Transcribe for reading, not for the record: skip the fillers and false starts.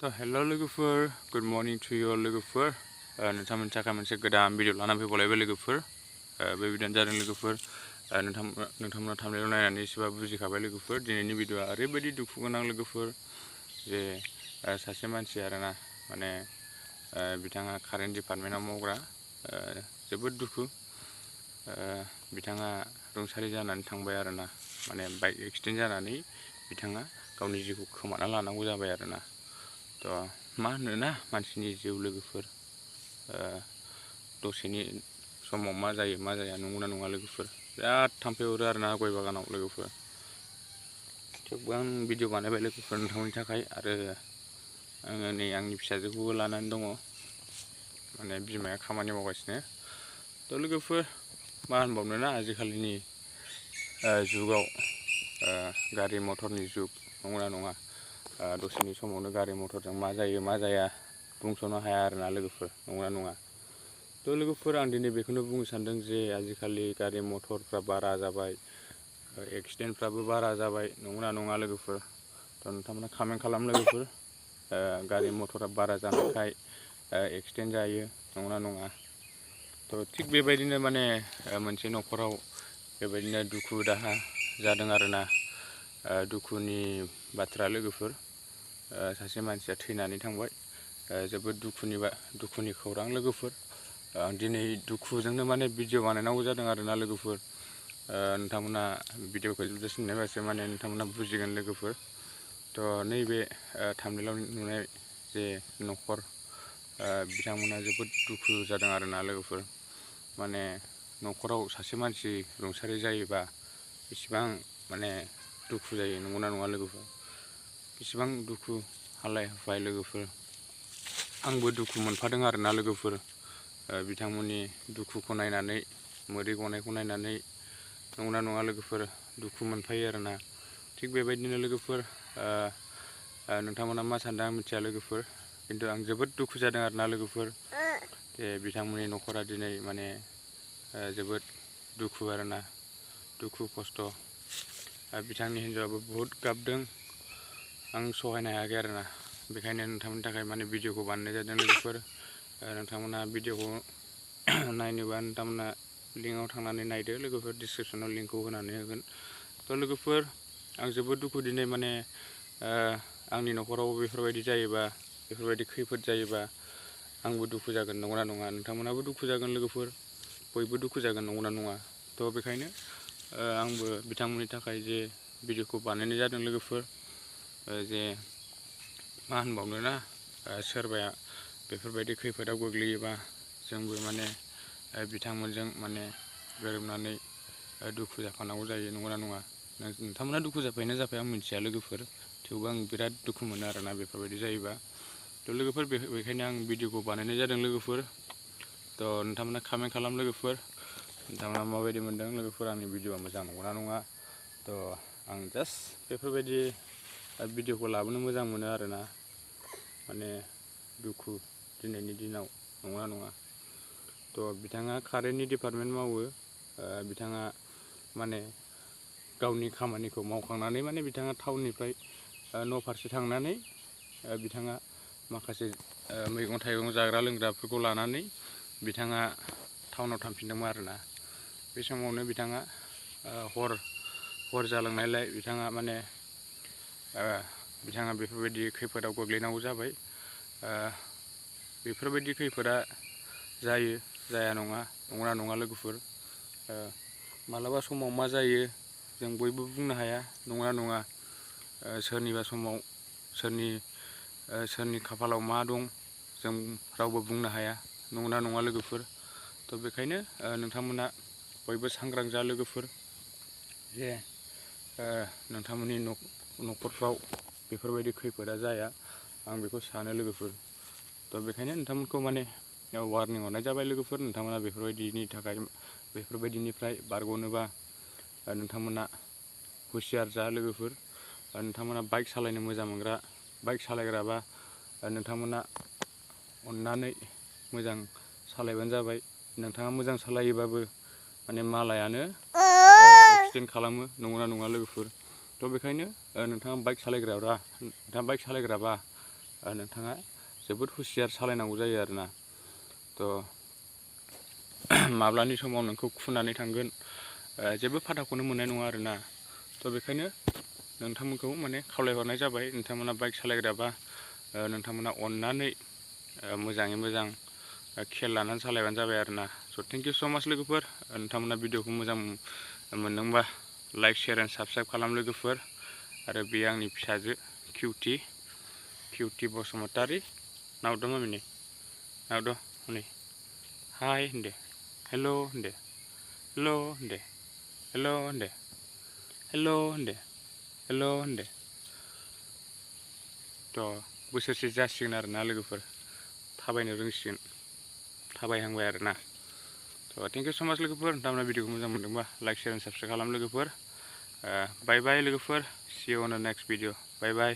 Hello लोगोफोर, good morning to you लोगोफोर। नोंथांमोननि थाखाय मोनसे गोदान भिडिअ लानानै फैबावलायबाय लोगोफोर। बे भिडिअ'आनो जादों लोगोफोर नोंथांमोना थांनायाव नायनानै एसेबाबो बुजिखाबाय लोगोफोर। दिनैनि भिडिअ'आ ओरैबायदि दुखु गोनां लोगोफोर जे सासे मानसि आरोना, माने बिथाङा कारेन्ट डिपार्टमेन्टआव मावग्रा, जोबोद दुखु। बिथाङा रुंसारि जानानै थांबाय आरोना, माने बाइक एक्सिडेन्ट जानानै बिथाङा गावनि जिउखौ खोमाना लानांगौ जाबाय आरोना। मा होनोना मानसिनि जिउ लोगोफोर, दसेनि समाव मा जायो मा जाया, नंगौना नङा लोगोफोर। बिराद थाम्फै अरो आरोना गय बागानाव लोगोफोर। थेवबो आं भिडिअ बानायबाय लोगोफोर नोंथांमोननि थाखाय। आरो आङो नै आंनि फिसाजोखौबो लानानै दङ, माने बिमाया खामानि मावगासिनो। लोगोफोर मा होनबावनो ना, आजिखालिनि जुगाव गारि मथरनि जुग, नंगौना नङा। दसेनि समावनो गारि मथरजों मा जायो मा जाया बुंस'नो हाया आरोना लोगोफोर, नंगौना नङा। लोगोफोर आं दिनै बेखौनो बुंनो सानदों जे आजिखालि गारि मथरफ्रा बारा जाबाय, एक्सिडेन्टफ्राबो बारा जाबाय, नंगौना नङा लोगोफोर। नोंथांमोना कमेन्ट खालाम लोगोफोर। गारि मथरा बारा जानायखाय एक्सिडेन्ट जायो, नंगौना नङा। थिग बेबायदिनो माने मोनसे न'खराव बेबायदिनो दुखु दाहा जादों आरोना। दुखुनि बाथ्रा लोगोफोर, सासे मानसिया थैनानै थांबाय। जोबोद दुखुनि खौरां लोगोफोर। दिनै दुखुजोंनो माने भिडिअ बानायनांगौ जादों आरोना लोगोफोर। नोंथांमोना भिडिअखौ जोबजासिम नायबासो माने नोंथांमोना बुजिगोन लोगोफोर। नैबे थाम्बनेइलाव नुनाय जे न'खर, बिथांमोना जोबोद दुखु जादों आरोना लोगोफोर। माने न'खराव सासे मानसि रुंसारि जायोबा बेसेबां माने दुखु जायो, नंगौना नङा लोगोफोर। बेसेबां दुखु हालाय हाफाय लोगोफोर। आंबो दुखु मोनफादों आरोना लोगोफोर। बिथांमोननि दुखुखौ नायनानै, मोदै गनायखौ नायनानै, नंगौना नङा लोगोफोर, दुखु मोनफायो आरोना। थिग बेबायदिनो लोगोफोर, नोंथांमोना मा सानदों आं मिथिया लोगोफोर, खिन्थु आं जोबोद दुखु जादों आरोना लोगोफोर। बिथांमोननि न'खरा दिनै माने जोबोद दुखु आरोना, दुखु खस्थ'। बिथांनि हिन्जावाबो बहुद गाबदों, आं सहायनो हायाखै आरोना। बेखायनो नोंथांमोननि थाखाय माने भिडिअखौ बानायनाय जादों लोगोफोर। नोंथांमोना भिडिअखौ नायनोबा नोंथांमोना लिंकआव थांनानै नायदो लोगोफोर। डिसक्रिपसनाव लिंकखौ होनानै होगोन। लोगोफोर आं जोबोद दुखु दिनै, माने आंनि न'खराव बेफोरबायदि जायोबा, बेफोरबायदि खैफोद जायोबा आंबो दुखु जागोन, नंगौना नङा। नोंथांमोनाबो दुखु जागोन लोगोफोर, बयबो दुखु जागोन, नंगौना नङा। बेखायनो आंबो बिथांमोननि थाखाय जे भिडिअखौ बानायनाय जादों लोगोफोर। जे मा होनबावनो ना, सोरबाया बेफोरबायदि खैफोदाव गोग्लैयोबा जोंबो माने बिथांमोनजों माने गोरोबनानै दुखु जाफानांगौ जायो, नंगौना नङा। नोंथांमोना दुखु जाफायोना जाफाया आं मिथिया लोगोफोर, थेवबो आं बिराद दुखु मोनो आरोना बेफोरबायदि जायोबा। लोगोफोर बेखायनो आं भिडिअखौ बानायनाय जादों लोगोफोर। नोंथांमोना कमेन्ट खालाम लोगोफोर, नोंथांमोना माबायदि मोनदों लोगोफोर, आंनि भिडिअआ मोजां नंगौना नङा। आं जास्ट बेफोरबायदि भिडिअखौ लाबोनो मोजां मोनो आरोना, माने दुखु दिनैनि दिनाव, नंगौना नङा। बिथाङा कारेन्टनि डिपार्टमेन्ट मावो। बिथाङा माने गावनि खामानिखौ मावखांनानै माने बिथाङा टाउननिफ्राय न' फारसे थांनानै बिथाङा माखासे मैगं थाइगं जाग्रा लोंग्राफोरखौ लानानै बिथाङा टाउनाव थांफिनदोंमोन आरोना। बे समावनो बिथाङा हर जालांनायलाय बिथाङा बेफोरबायदि खैफोदाव गोग्लैनांगौ जाबाय। बेफोरबायदि खैफोदा जायो, जाया नङा, नंगौना नङा लोगोफोर। मालाबा समाव मा जायो जों बयबो बुंनो हाया, नंगौना नङा। सोरनिबा समाव सोरनि खाफालाव मा दं जों रावबो बुंनो हाया, नंगौना नङा लोगोफोर। बेखायनो नोंथांमोना बयबो सांग्रां जा लोगोफोर, जे नोंथांमोननि न'खरफ्राव बेफोरबायदि खैफोदा जाया, आं बेखौ सानो लोगोफोर। बेखायनो नोंथांमोनखौ माने वार्निं हरनाय जाबाय लोगोफोर। नोंथांमोना बेफोरबायदिनिफ्राय बारग'नोबा नोंथांमोना हुसियार जा लोगोफोर। नोंथांमोना बाइक सालायनो मोजां मोनग्रा, बाइक सालायग्राबा नोंथांमोना अननानै मोजां सालायबानो जाबाय। नोंथाङा मोजां सालायोबाबो माने मालायानो एक्सिडेन्ट खालामो, नंगौना नङा लोगोफोर। बेखायनो नोंथाङा बाइक सालायग्राबा नोंथाङा जोबोद हुसियार सालायनांगौ जायो आरोना। थ' माब्लानि समाव नोंखौ खुनानै थांगोन जेबो फाथाखौनो मोननाय नङा आरोना। थ' बेखायनो नोंथांमोनखौ माने खावलायहरनाय जाबाय, नोंथांमोना बाइक सालायग्राबा नोंथांमोना अननानै मोजाङै मोजां खेल लानानै सालायबानो जाबाय आरोना। स' थेंक इउ स' माच लोगोफोर। नोंथांमोना भिडिअखौ मोजां मोनदोंबा लाइक शेयार एन्ड साबस्क्राइब खालाम लोगोफोर। आरो बेयो आंनि फिसाजो किउटि बसुमतारी। नावद' मामिनि नावद' हनै हाय होनदे, हेल' होनदे, हेल' होनदे, हेल' होनदे, हेल' होनदे, हेल' होनदे। थ' बोसोरसे जासिगोन आरोना लोगोफोर, थाबायनो रोंसिगोन, थाबायहांबाय आरोना। थ' थेंक इउ स' माच लोगोफोर। नोंथांमोना भिडिअखौ मोजां मोनदोंबा लाइक शेयार एन्ड साबस्क्राइब खालाम लोगोफोर। बाय बाय लोगोफोर। सि U on the next video. Bye bye.